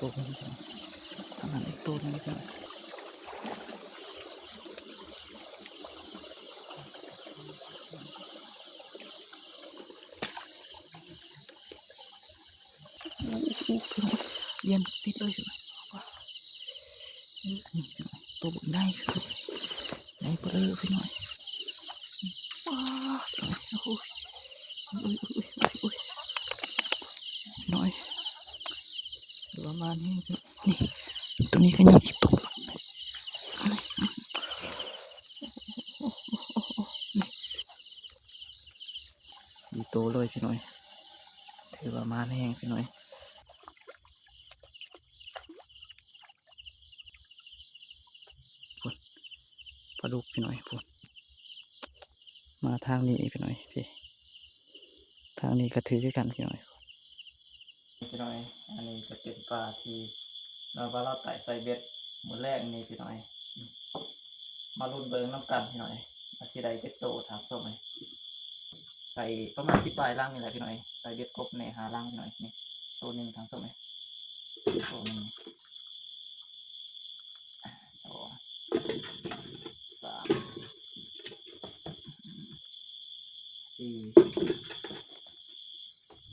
ໂຕໜຶ່ງ ທາງນັ້ນອີກໂຕໜຶ່ງ ໂອ້ໂຫ ພີ່ນ້ອງ ລຽນຕິດເລີຍ ໂຕບັກໃຫຍ່ ໃຫຍ່ເບີພີ່ນ້ອງ ວ້າ ໂອ້ຍ ໂອ້ຍ ໂອ້ຍ ໂອ້ຍ ພີ່ນ້ອງ ຖືວ່າມານແຮງ ນີ້ ໂຕນີ້ກໍຍັງອີກໂຕ ນີ້ ສີ່ໂຕເລີຍພີ່ນ້ອງ ຖືວ່າມານແຮງພີ່ນ້ອງ ພຸ້ນ ປາດຸກພີ່ນ້ອງ ພຸ້ນ ມາທາງນີ້ພີ່ນ້ອງ ພີ້ ທາງນີ້ກໍຖືກຄືກັນພີ່ນ້ອງ ພີ່ນ້ອງ ອັນນີ້ຈະເປັນປາທີ່ ລາວວ່າລາວໄຕ່ໃສ່ເບັດມື້ແລງນີ້ພີ່ນ້ອງ ມາລຸ້ນເບິ່ງນຳກັນພີ່ນ້ອງ ວ່າຊິໄດ້ຈັກໂຕ ທ່ານຜູ້ຊົມ ໃສ່ປະມານສິບປາຍລັງນີ້ແຫຼະພີ່ນ້ອງ ໃສ່ເບັດກົບແນ່ຫ້າລັງພີ່ນ້ອງ ນີ້ໂຕໜຶ່ງ ທ່ານຜູ້ຊົມ ໂຕໜຶ່ງ ສອງ ສາມ ສີ່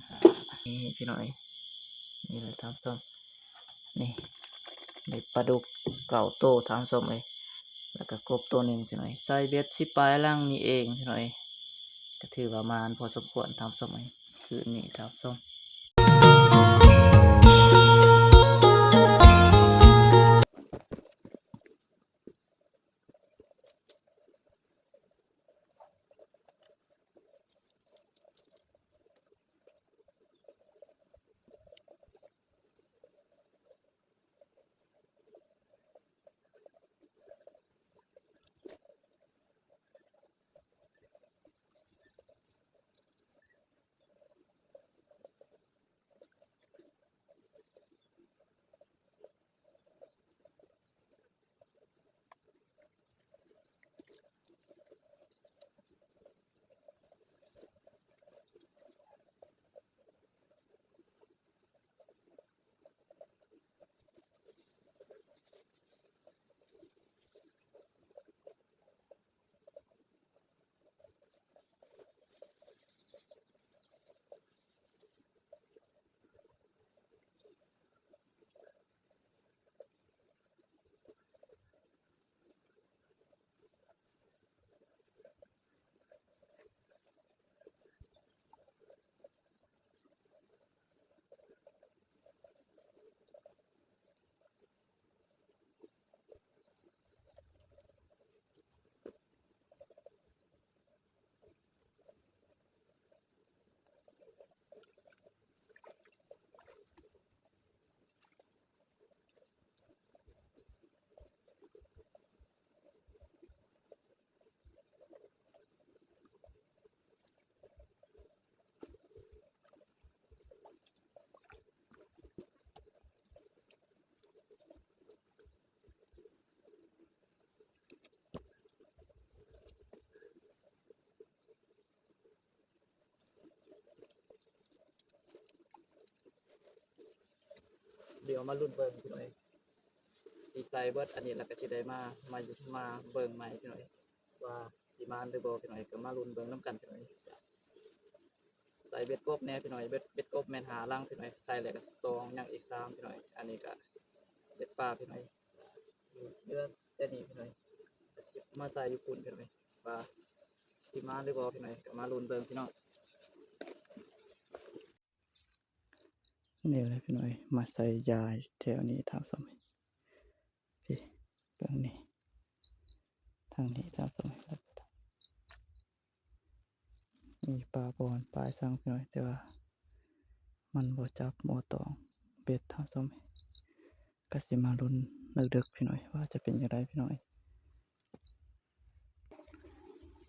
ຫ້າ ນີ້ພີ່ນ້ອງ ນີ້ແຫຼະທ່ານຜູ້ຊົມ ນີ້ ໄດ້ປາດຸກເກົ້າໂຕທ່ານຜູ້ຊົມເອີຍ ແລ້ວກໍກົບໂຕໜຶ່ງພີ່ນ້ອງ ໃສ່ເບັດສິບປາຍລັງນີ້ເອງພີ່ນ້ອງ ກໍຖືວ່າໝານພໍສົມຄວນທ່ານຜູ້ຊົມເອີຍ ຄືນນີ້ທ່ານຜູ້ຊົມ. ດຽວມາລຸ້ນເບິ່ງພີ່ນ້ອງເອີຍ ຊິໃສ່ເບິດອັນນີ້ ແລ້ວກໍຊິໄດ້ມາ ມາ ມາເບິ່ງໃໝ່ພີ່ນ້ອງເອີຍ ວ່າຊິມານຫຼືບໍ່ພີ່ນ້ອງເອີຍ ກໍມາລຸ້ນເບິ່ງນຳກັນພີ່ນ້ອງເອີຍ. ໃສ່ເບັດກົບແດ່ພີ່ນ້ອງເອີຍ ເບັດ ເບັດກົບແມ່ນຫ້າລັງພີ່ນ້ອງເອີຍ ໃສ່ແລ້ວກໍສອງ ຍັງອີກສາມພີ່ນ້ອງເອີຍ ອັນນີ້ກໍເບັດປາພີ່ນ້ອງເອີຍ ເຫຼືອແຕ່ນີ້ພີ່ນ້ອງເອີຍ ກໍຊິມາໃສ່ຢູ່ພຸ້ນພີ່ນ້ອງເອີຍ ວ່າຊິມານຫຼືບໍ່ພີ່ນ້ອງເອີຍ ກໍມາລຸ້ນເບິ່ງພີ່ນ້ອງ. ນີ້ແຫຼະພີ່ນ້ອງເອີຍ ມາໃສ່ຢາແຖວນີ້ທ່ານຜູ້ຊົມ ພີ້ ເບິ່ງນີ້ ທາງນີ້ທ່ານຜູ້ຊົມ ມີປາບ່ອນປາຍສັງພີ່ນ້ອງເອີຍ ແຕ່ວ່າມັນບໍ່ຈັບບໍ່ຕອງເບັດທ່ານຜູ້ຊົມ ກໍຊິມາລຸ້ນເດິກໆ ພີ່ນ້ອງເອີຍ ວ່າຈະເປັນຈັ່ງໃດພີ່ນ້ອງເອີຍ.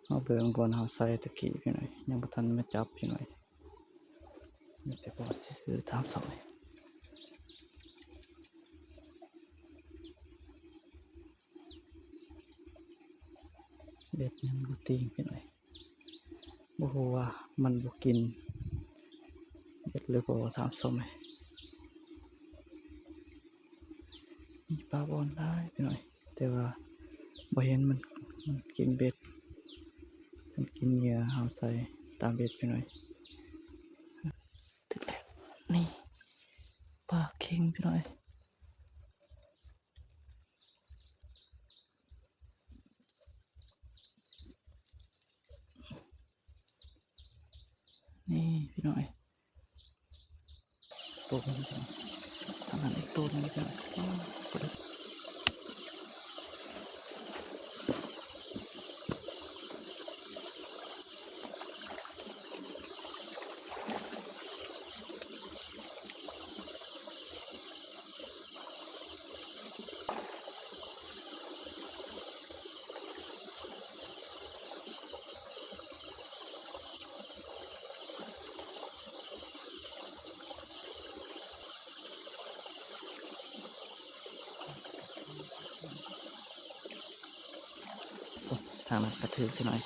ເຮົາເບິ່ງບ່ອນເຮົາໃສ່ຕະກີ້ພີ່ນ້ອງເອີຍ ຍັງບໍ່ທັນມາຈັບພີ່ນ້ອງເອີຍ ມີແຕ່ບ່ອນຊື່ໆ ທ່ານຜູ້ຊົມ ເບັດຍັງບໍ່ຕີງພີ່ນ້ອງເອີຍ. ບໍ່ຮູ້ວ່າມັນບໍ່ກິນເບັດຫຼືບໍ່ ທ່ານຜູ້ຊົມເອີຍ. ມີປາບອນຫຼາຍພີ່ນ້ອງ ແຕ່ວ່າບໍ່ເຫັນມັນ ມັນກິນເບັດ ມັນກິນເຫຍື່ອເຮົາໃສ່ຕາມເບັດພີ່ນ້ອງ. ຖືກແລ້ວ ນີ້ ປາເຄັງພີ່ນ້ອງ. ນີ້ພີ່ນ້ອງເອີຍ ໂຕໜຶ່ງພີ່ນ້ອງ ທາງນັ້ນອີກໂຕໜຶ່ງພີ່ນ້ອງ. ອ້າວ ໂຕເດີ. ໂອ້ ທາງນັ້ນກະຖືກພີ່ນ້ອງ.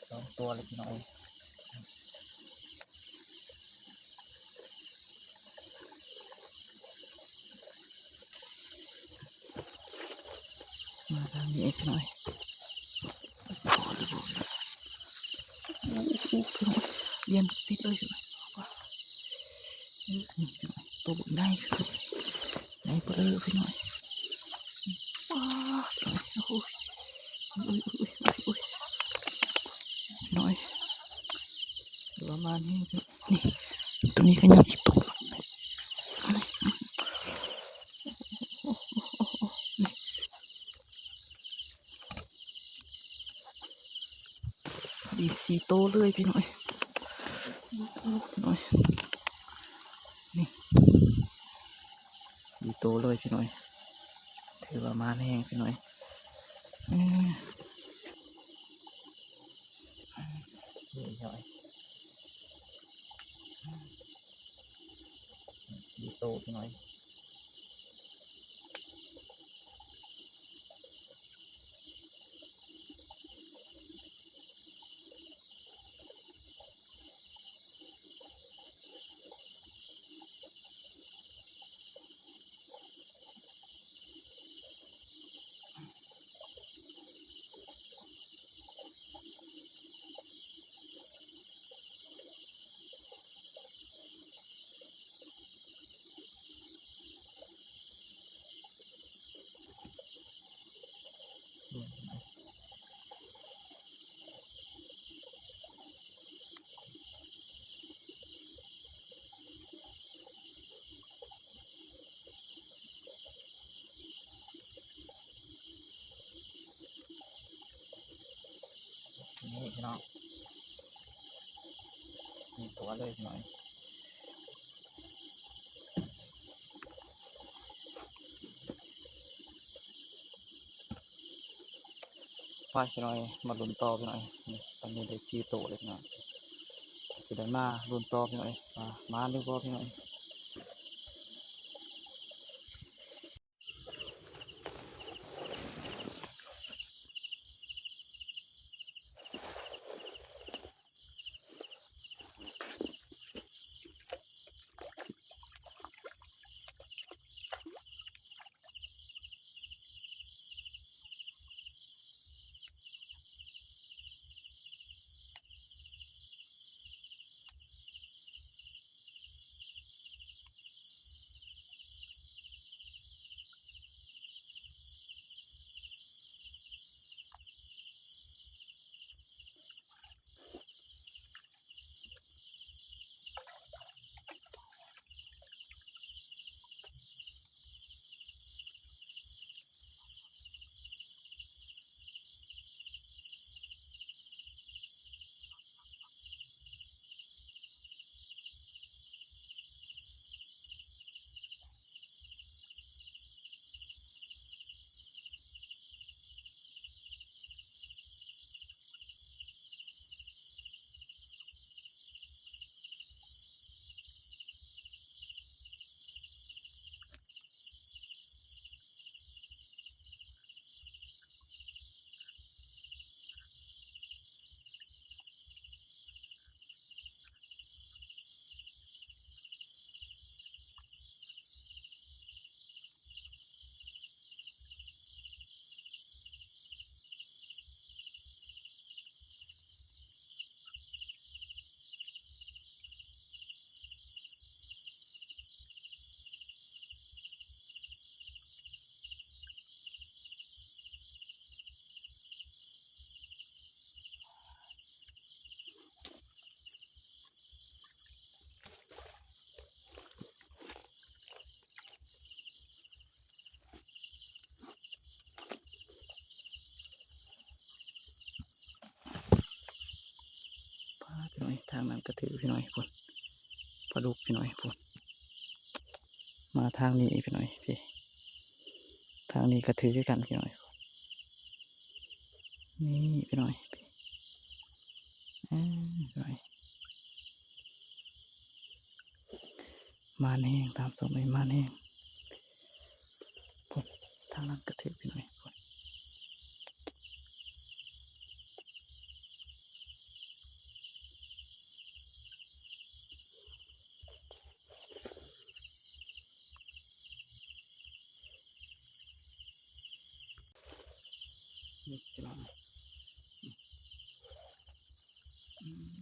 ສອງຕົວເລີຍພີ່ນ້ອງ. ມາທາງນີ້ອີກໜ້ອຍ. ໂອ້ໂຫ ພີ່ນ້ອງ ລຽນຕິດເລີຍພີ່ນ້ອງ. ໂຕບັກໃຫຍ່ ໃຫຍ່ເບີພີ່ນ້ອງ. ວ້າ ໂອ້ຍ ໂອ້ຍ ໂອ້ຍ ໂອ້ຍ ພີ່ນ້ອງ ປະມານນີ້. ນີ້ ໂຕນີ້ກະຍັງອີກໂຕໜຶ່ງ. ພໍດີສີ່ໂຕເລີຍພີ່ນ້ອງ ພີ່ນ້ອງ. ນີ້ ສີ່ໂຕເລີຍພີ່ນ້ອງ ຖືວ່າມານແຮງພີ່ນ້ອງ. ເອີ ນີ້ພີ່ນ້ອງ ສີ່ໂຕພີ່ນ້ອງ. ນີ້ພີ່ນ້ອງ ສີ່ຕົວເລີຍພີ່ນ້ອງ. ໄປພີ່ນ້ອງ ມາລຸ້ນຕໍ່ພີ່ນ້ອງ. ນີ້ ຕອນນີ້ໄດ້ສີ່ໂຕເລີຍພີ່ນ້ອງ ຊິໄດ້ມາລຸ້ນຕໍ່ພີ່ນ້ອງ ວ່າມານຫຼືບໍ່ພີ່ນ້ອງ. ທາງນັ້ນກະຖືກພີ່ນ້ອງເອີຍ ພຸ້ນ ປາດຸກພີ່ນ້ອງເອີຍ ພຸ້ນ ມາທາງນີ້ພີ່ນ້ອງເອີຍ ພີ້ ທາງນີ້ກະຖືກຄືກັນພີ່ນ້ອງເອີຍ ນີ້ພີ່ນ້ອງເອີຍ ເອີ ພີ່ນ້ອງເອີຍ ມານແຮງ ຕາມສົມເອີຍ ມານແຮງ ພຸ້ນ ທາງນັ້ນກະຖືກພີ່ນ້ອງເອີຍ ພຸ້ນ. ນີ້ພີ່ນ້ອງ ອືມ.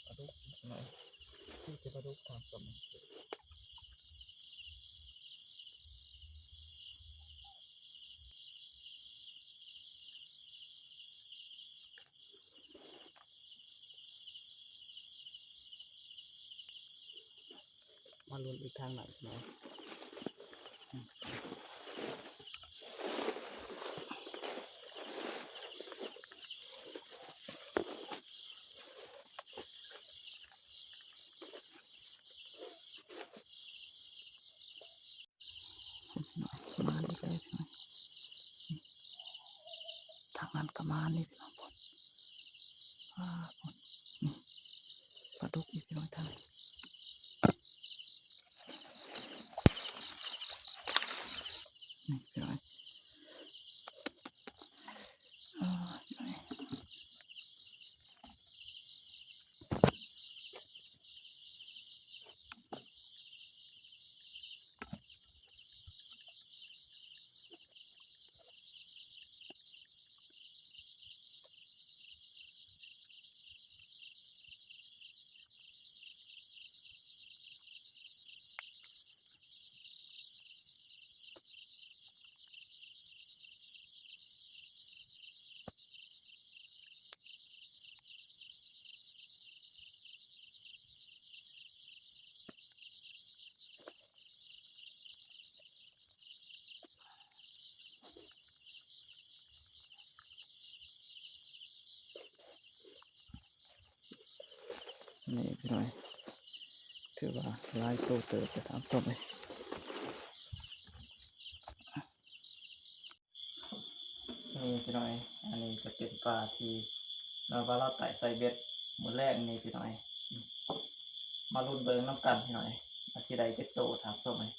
ປາດຸກອີກໜ້ອຍ ຄືຈະປາດຸກທາງສົມ. ມາລຸ້ນອີກທາງໜ້າອີກໜ້ອຍ. ມາອີກແລ້ວພີ່ນ້ອງ ທາງນັ້ນກະມານີ້ພີ່ນ້ອງ ພຸ້ນ ອາ ພຸ້ນ ນີ້ ປາດຸກອີກພີ່ນ້ອງ ທາງນີ້ ນີ້ພີ່ນ້ອງ ອາ ພີ່ນ້ອງ. ນີ້ພີ່ນ້ອງ ຖືວ່າຫຼາຍໂຕເຕີບເດີທ່ານຜູ້ຊົມເອີຍ. ນີ້ພີ່ນ້ອງ ອັນນີ້ຈະເປັນປາທີ່ ເຮົາວ່າລາວໄຕ່ໃສ່ເບັດມື້ແລງນີ້ພີ່ນ້ອງ ມາລຸ້ນເບິ່ງນຳກັນພີ່ນ້ອງ ວ່າຊິໄດ້ຈັກໂຕທ່ານຜູ້ຊົມເອີຍ.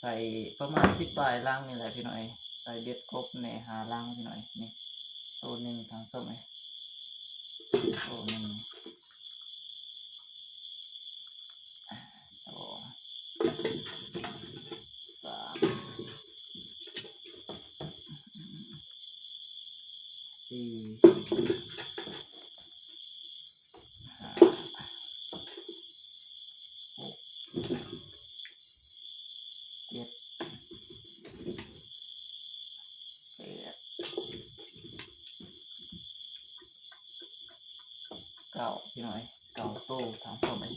ໃສ່ປະມານສິບປາຍລັງນີ້ແຫຼະພີ່ນ້ອງ ໃສ່ເບັດກົບແນ່ຫ້າລັງພີ່ນ້ອງ ນີ້ໂຕໜຶ່ງທ່ານຜູ້ຊົມເອີຍ ໂຕໜຶ່ງ ສອງ ສາມ ສີ່ ຫ້າ ຫົກ ເຈັດ ແປດ ເກົ້າ ພີ່ນ້ອງເອີຍ ເກົ້າໂຕ ທ່ານຜູ້ຊົມເອີຍ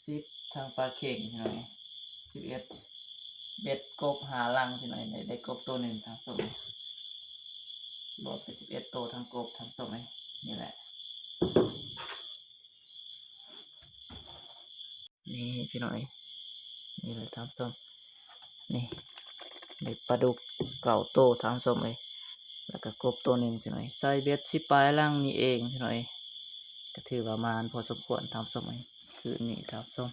ສິບ ທັງປາເຂັງພີ່ນ້ອງເອີຍ ສິບເອັດ ເບັດກົບຫ້າລັງພີ່ນ້ອງເອີຍ ໄດ້ ໄດ້ກົບໂຕໜຶ່ງ ທ່ານຜູ້ຊົມເອີຍ ລວມເປັນສິບເອັດໂຕທັງກົບ ທ່ານຜູ້ຊົມເອີຍ ນີ້ແຫຼະ. ນີ້ພີ່ນ້ອງເອີຍ ນີ້ແຫຼະທ່ານຜູ້ຊົມ ນີ້ ໄດ້ປາດຸກເກົ້າໂຕທ່ານຜູ້ຊົມເອີຍ ແລ້ວກະກົບໂຕໜຶ່ງພີ່ນ້ອງເອີຍ ໃສ່ເບັດສິບປາຍລັງນີ້ເອງພີ່ນ້ອງເອີຍ ກໍຖືວ່າໝານພໍສົມຄວນທ່ານຜູ້ຊົມເອີຍ ຄືນນີ້ທ່ານຜູ້ຊົມ.